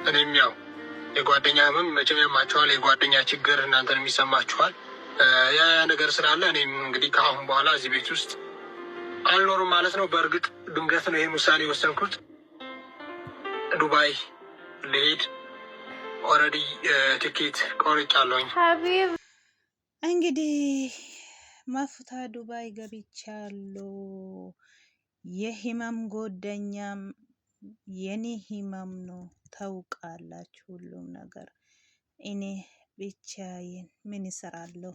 እኔም ያው የጓደኛ ህመም መቼም ያማችኋል፣ የጓደኛ ችግር እናንተንም ይሰማችኋል። ያ ያ ነገር ስላለ እኔም እንግዲህ ከአሁን በኋላ እዚህ ቤት ውስጥ አልኖርም ማለት ነው። በእርግጥ ድንገት ነው ይህን ውሳኔ የወሰንኩት። ዱባይ ልሄድ already ትኬት ቆርጫለሁኝ። ሀቢብ እንግዲህ መፍታ ዱባይ ገብቻለሁ። የህመም ጎደኛም የኔ ህመም ነው ታውቃላችሁ፣ ሁሉም ነገር እኔ ብቻዬን ምን እሰራለሁ?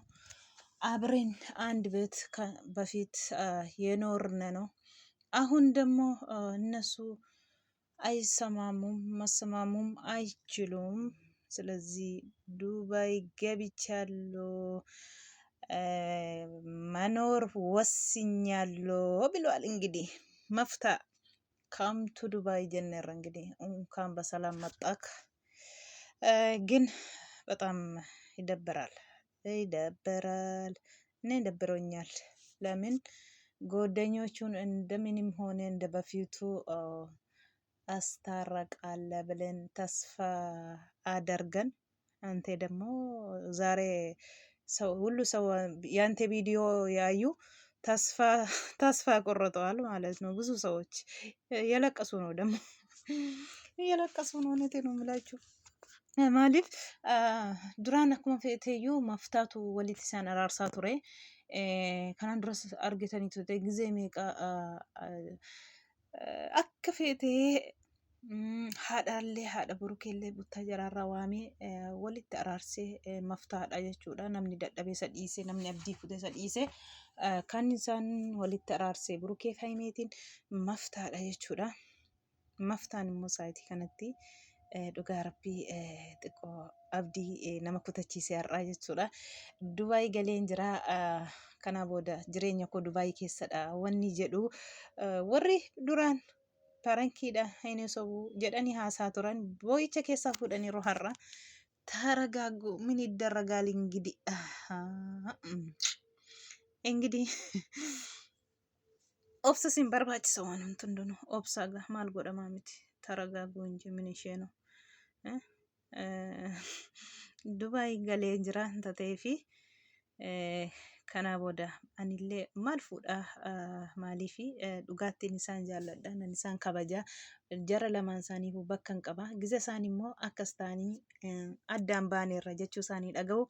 አብረን አንድ ቤት በፊት የኖርን ነው። አሁን ደግሞ እነሱ አይሰማሙም፣ መሰማሙም አይችሉም። ስለዚህ ዱባይ ገብቻለሁ መኖር ወስኛለሁ ብሏል። እንግዲህ መፍታ ካምቱ ዱባይ ጀነር እንግዲህ እንኳን በሰላም መጣክ። ግን በጣም ይደብራል፣ ይደብራል። እኔ ደብሮኛል። ለምን ጓደኞቹን እንደምንም ሆነ እንደ በፊቱ አስታረቃለ ብለን ተስፋ አደርገን አንተ ደግሞ ዛሬ ሰው ሁሉ ሰው ያንተ ቪዲዮ ያዩ ተስፋ ተስፋ ቆርጠዋል ማለት ነው። ብዙ ሰዎች እየለቀሱ ነው፣ ደግሞ እየለቀሱ ነው። እውነቴ ነው የምላችሁ። Maaliif duraan akkuma feeteyyuu maftaatu walitti isaan araarsaa ture. Kanaan duras argitanii turte gizee meeqa akka feetee haadhaallee haadha burukeellee buttaa jaraarraa waamee walitti araarsee maftaadha jechuudha. Namni dadhabee isa dhiise, namni abdii kute isa dhiise kan isaan walitti araarsee burukee faayimeetiin maftaadha jechuudha. Maftaan immoo sa'aatii kanatti dhugaa rabbii xiqqoo abdii nama kutachiise har'aa jechuudha. Dubaay galeen jira. Kana booda jireenya koo Dubaay keessadha wanni jedhu warri duraan parankiidha hin sobu jedhanii haasaa turan boo'icha keessaa fuudhaniiru har'a. Taragaaggu min iddarragaal ingidi ingidi obsa sin barbaachisa waan hundinuu obsa maal godhamaa miti taragaaguu inji min isheenu Dubaay galee jira tatee fi kanaa booda anillee maal fuudhaa maaliif dhugaattiin isaan jaalladha nan isaan kabaja jara lamaan isaaniifuu bakka hin qaba giza isaan immoo akkas ta'anii addaan baaneerra jechuu isaanii dhaga'u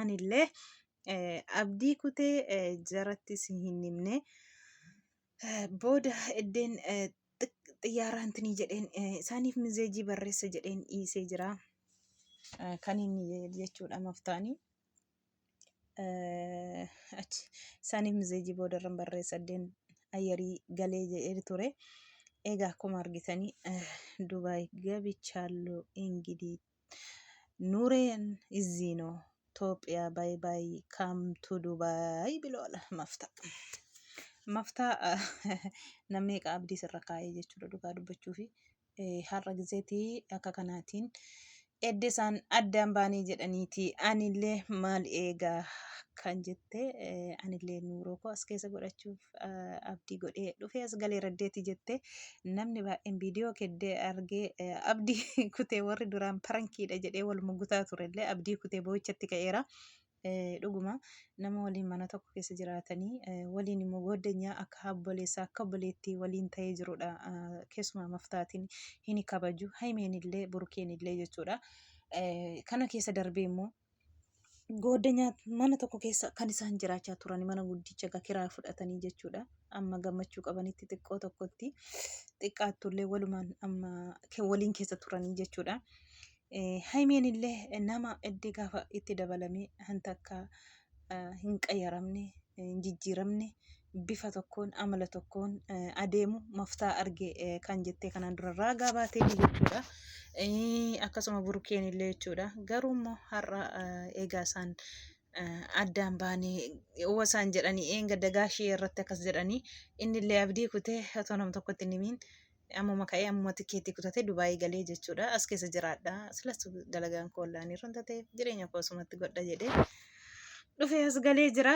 anillee abdii kutee jarattis hin himne booda eddeen xiyyaara intinii jedheen isaaniif mizeejii barreessa jedheen dhiisee jira. Kan inni jechuudha maftaanii. Achi isaaniif mizeejii booda irran barreessa eddeen ayyarii galee jedhee ture. Egaa akkuma argitanii Dubaay gabichaallo ingidii ኑሬን እዚህ ነው ኢትዮጵያ ባይ ባይ ካምቱ ዱባይ ብለዋል መፍታ መፍታ namni eeqa abdii sirra kaa'ee jechuudha dhugaa dubbachuu fi har'a gizeetii akka kanaatiin edda isaan addaan baanii jedhaniiti anillee maal eegaa kan jette anillee nuuroo koo as keessa godhachuuf abdii godhee dhufee as galee raddeeti jette namni baay'een viidiyoo keddee argee abdii kutee warri duraan parankiidha jedhee wal mugutaa turellee abdii kutee boo'ichatti ka'eera. Dhuguma nama waliin mana tokko keessa jiraatanii waliin immoo gooddanyaa akka obboleessaa akka obboleettii waliin ta'ee jirudha. Keessumaa maftaatiin hin kabaju haymeen illee burkeen illee jechuudha. Kana keessa darbee immoo gooddanyaa mana tokko keessa kan isaan jiraachaa turan mana guddicha egaa kiraa fudhatanii jechuudha. Amma gammachuu qabanitti xiqqoo tokkotti xiqqaattullee walumaan amma waliin keessa turanii jechuudha. Haymeen illee nama eddee gaafa itti dabalamee hanta akka hin qayyaramne hin jijjiiramne bifa tokkoon amala tokkoon adeemu maftaa arge kan jettee kanaan dura raagaa baatee jechuudha. Akkasuma burukeen illee jechuudha. Garuu immoo har'a egaa isaan addaan baanee yoo isaan jedhanii eenga dagaashii irratti akkas jedhanii inni illee abdii kutee otoo nam tokkotti hin himiin ammuma ka'ee ammuma tikeetii kutatee Dubaayii galee jechuudha. As keessa jiraadha. Silas dalagaan koo ollaanii irra ta'eef jireenya koo asumatti godha jedhee dhufee as galee jira.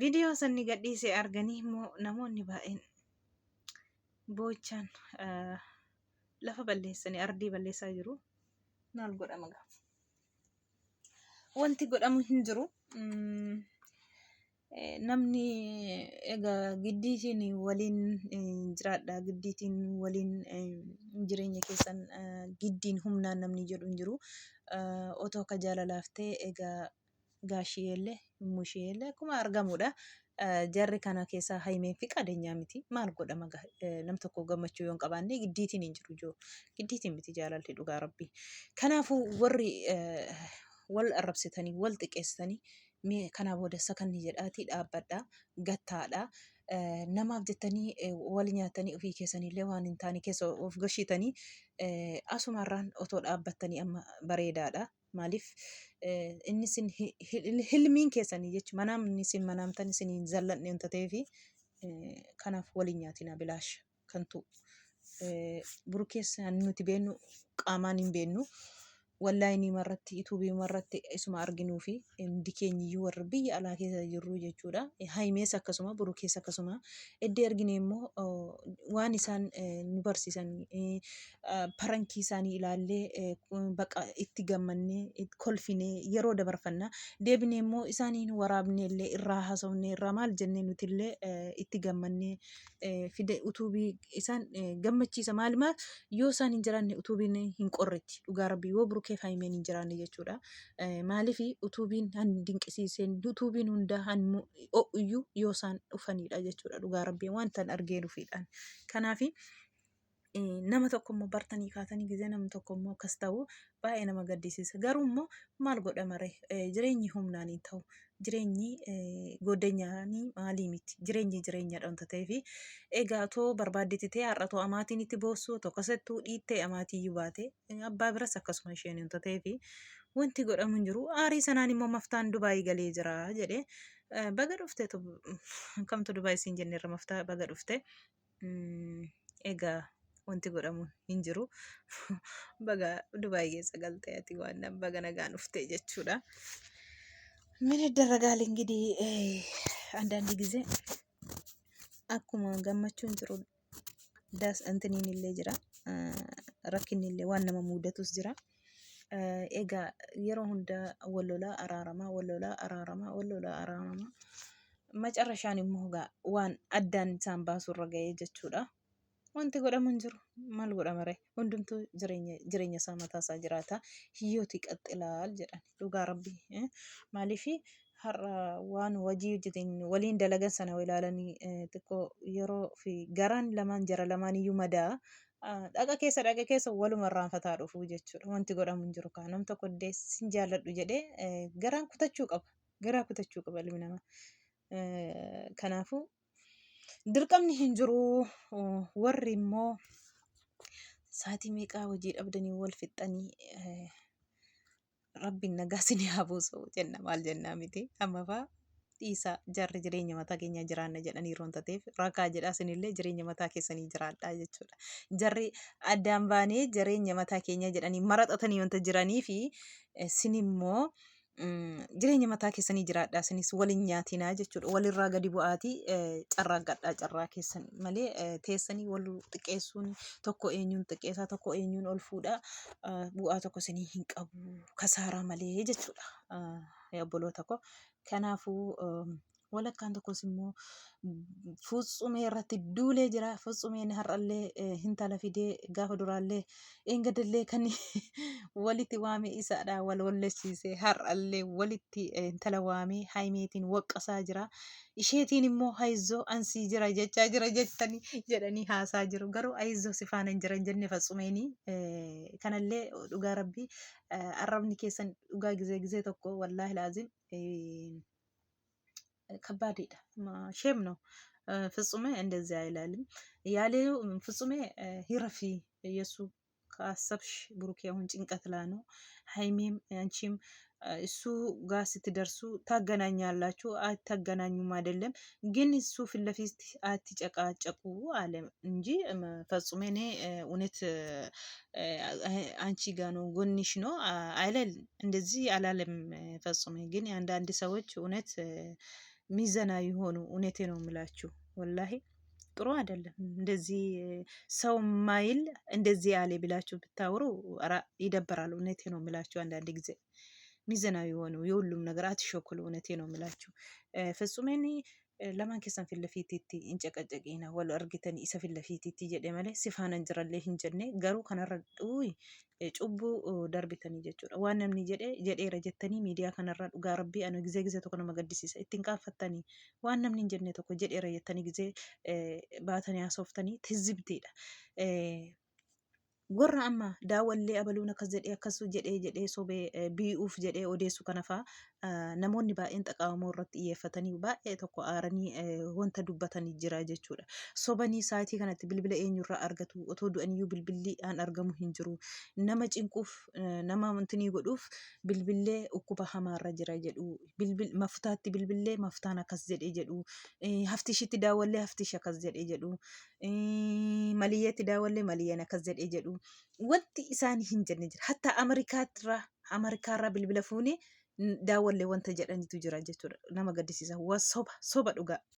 Viidiyoo sanni gadhiisee arganii immoo namoonni baay'een boochaan Lafa balleessanii ardii balleessaa jiru. Maal godhama gaa? Wanti godhamu hin jiru. Namni egaa giddiitiin waliin jiraadha. Giddiitiin waliin jireenya keessan giddiin humnaan namni jedhu hin jiru. Otoo akka jaalalaaf ta'e egaa gaashiyeellee mushiyeellee akkuma argamudha. Jarri kana keessaa Hayimeen fi qadeenyaa miti. Maal godhama nam tokko gammachuu yoo hin qabaanne giddiitiin hin jiru joo. Giddiitiin miti jaalalli dhugaa rabbii. Kanaafuu warri wal arrabsitanii wal xiqqeessitanii mee kanaa booda sakanni jedhaatii dhaabbadhaa gattaadhaa. Namaaf jettanii wal nyaatanii ofii keessaniillee waan hin taane keessa of gashitanii asumarraan otoo dhaabbattanii amma bareedaadha. Maaliif inni isin hilmiin keessanii jechuun manaamni isin manaamtan isin hin zallanne wanta ta'eef kanaaf waliin nyaatina bilaasha kantu burukeessa nuti beennu qaamaan hin beennu. Wallaayinii irratti yuutuubii irratti isuma arginuu fi hundi keenyiyyuu warra biyya alaa keessa jirru jechuudha. Hayimees akkasuma burukees akkasuma iddoo argine immoo waan isaan nu barsiisan parankii isaanii ilaallee baqa itti gammannee kolfinee yeroo dabarfanna. Deebinee immoo isaaniin waraabnee illee irraa haasofnee irraa maal jennee nuti illee itti gammannee fide utuubii isaan gammachiisa maal maal yoo isaan hin jiraanne utuubiin hin qorritti dhugaa rabbii yoo burukee faayimeen hin jiraanne jechuudha. Maaliif utuubiin han dinqisiiseen utuubiin hundaa han ho'uyyuu yoo isaan dhufanidha jechuudha dhugaa rabbii wanta argee dhufiidhaan. Kanaafi nama tokko immoo bartanii kaatanii gizee namni tokko immoo akkas ta'u baay'ee nama gaddisiisa. Garuu immoo maal godhama ree jireenyi humnaan hin ta'u. Jireenyi goddanyaanii maalii miti. Jireenyi jireenyadha wanta ta'eef egaa otoo barbaaddetti ta'e har'a otoo amaatiin itti boossu otoo akkasattuu dhiittee amaatii iyyuu baate abbaa biras akkasuma isheen wanta ta'eef wanti godhamu hin jiru. Aarii sanaan immoo maftaan Dubaayii galee jira jedhee baga dhufte kamtu Dubaayii siin jenneerra maftaa baga dhufte. Egaa wanti godhamu hin jiru. Baga Dubaay keessa galtee ati waan baga nagaan dhufte jechuudha. ምን ይደረጋል እንግዲህ አንዳንድ ጊዜ akkuma gammachuun jiru das intiniin illee jira rakkinni illee waan nama mudatus jira. Egaa yeroo hunda wal lolaa araaramaa wal lolaa araaramaa wal lolaa araaramaa macarrashaan immoo egaa waan addaan isaan baasu irra ga'ee jechuudha. Wanti godhamu hin jiru. Maal godhama ree? Hundumtuu jireenya jireenya isaa mataa isaa jiraata. Hiyyooti qaxxilaal jedhan dhugaa rabbii. Maaliif har'a waan hojii hojjetan waliin dalagan sana ilaalanii xiqqoo yeroo fi garaan lamaan jara lamaan iyyuu madaa. Dhaqa keessa dhaqa keessa waluma irraanfataa dhufuu jechuudha. Wanti godhamu hin jiru kaa nam tokko illee sin jaalladhu jedhee garaan kutachuu qaba. Garaa kutachuu qaba ilmi namaa. Kanaafuu dirqamni hin jiru. Warri immoo sa'aatii meeqaa hojii dhabdanii wal fixxanii rabbiin nagaa isin haa buusu jenna maal jennaa miti amma faa dhiisaa jarri jireenya mataa keenyaa jiraanna jedhanii yeroo ta'eef rakaa jedhaa isinillee jireenya mataa keessanii jiraadhaa jechuudha. Jarri addaan baanee jireenya mataa keenyaa jedhanii maraxatanii wanta jiranii fi isin immoo jireenya mataa keessanii jiraadhaa isinis waliin nyaatinaa jechuudha. Walirraa gadi bu'aatii carraaqadhaa carraa keessan malee teessanii wal xiqqeessuun tokko eenyuun xiqqeessaa tokko eenyuun ol fuudhaa bu'aa tokko isinii hin qabu kasaaraa malee jechuudha. Obboloota koo kanaafuu walakkaan tokkos immoo futsumee irratti duulee jira. Futsumeen har'allee intala fidee gaafa duraallee eengadallee kan walitti waame isaadha wal walleessiisee har'allee walitti intala waamee hayimeetiin waqqasaa jira. Isheetiin immoo hayizoo ansii jira jechaa jira jettanii jedhanii haasaa jiru. Garuu hayizoo si faana hin jiran jenne fatsumeenii kanallee dhugaa rabbii arrabni keessan dhugaa gizee gizee tokko wallaahi laazim ከባድ ሼም ነው። ፍጹሜ እንደዚያ አይላልም ያለው ፍጹሜ ሂረፊ የሱ ካሰብሽ ብሩኬ አሁን ጭንቀት ላይ ነው። ሀይሜም አንቺም እሱ ጋር ስትደርሱ ታገናኛላችሁ። አታገናኙም አይደለም ግን እሱ ፊት ለፊት አትጨቃጨቁ አለ እንጂ ፈጹሜ እኔ እውነት አንቺ ጋ ነው ጎንሽ ነው አይለል እንደዚህ አላለም። ፈጹሜ ግን አንዳንድ ሰዎች እውነት ሚዘና ይሆኑ እውነቴ ነው የምላችሁ ወላሂ ጥሩ አይደለም። እንደዚህ ሰው ማይል እንደዚህ ያለ ብላችሁ ብታወሩ ይደብራል። እውነቴ ነው የምላችሁ። አንዳንድ ጊዜ ሚዛናዊ የሆኑ የሁሉም ነገር አትሸኩሉ። እውነቴ ነው የምላችሁ ፍጹሜን lamaan keessan ፊት ለፊቲtti hin caqacaqina wal argitanii isa ፊት ለፊቲtti jedhe malee si faana hin jirallee hin jenne garuu kanarra uy cubbuu darbitanii jechuudha. Waan namni jedhe jedheera jettanii miidiyaa kanarra dhugaa rabbii anu gizee gizee tokko nama gaddisiisa ittiin qaanfattanii waan namni hin jenne tokko jedheera jettanii gizee baatanii haasoftanii tizibtiidha. Warra amma daawwallee abaluun akkas jedhee akkas jedhee jedhee sobee bii'uuf jedhee odeessu kana fa'aa namoonni baay'een xaqaawamoo irratti xiyyeeffatanii baay'ee tokko aaranii wanta dubbatanii jira jechuudha. Sobanii sa'aatii kanatti bilbila eenyurraa argatu otoo du'aniyyuu bilbilli aan argamu hin jiru. Nama cinquuf nama wantinii godhuuf bilbillee dhukkuba hamaarra jira jedhu. Bilbil maftaatti bilbillee maftaan akkas jedhee jedhu. Haftishitti daawwallee haftishi akkas jedhee jedhu. Maliyyeetti daawwallee maliyyeen akkas jedhee jedhu. Wanti isaan hin jenne jira. Hatta Ameerikaarraa Ameerikaarraa bilbila fuunee daawwallee wanta jedhanitu jira jechuudha. Nama gaddisiisa. Soba soba dhugaa.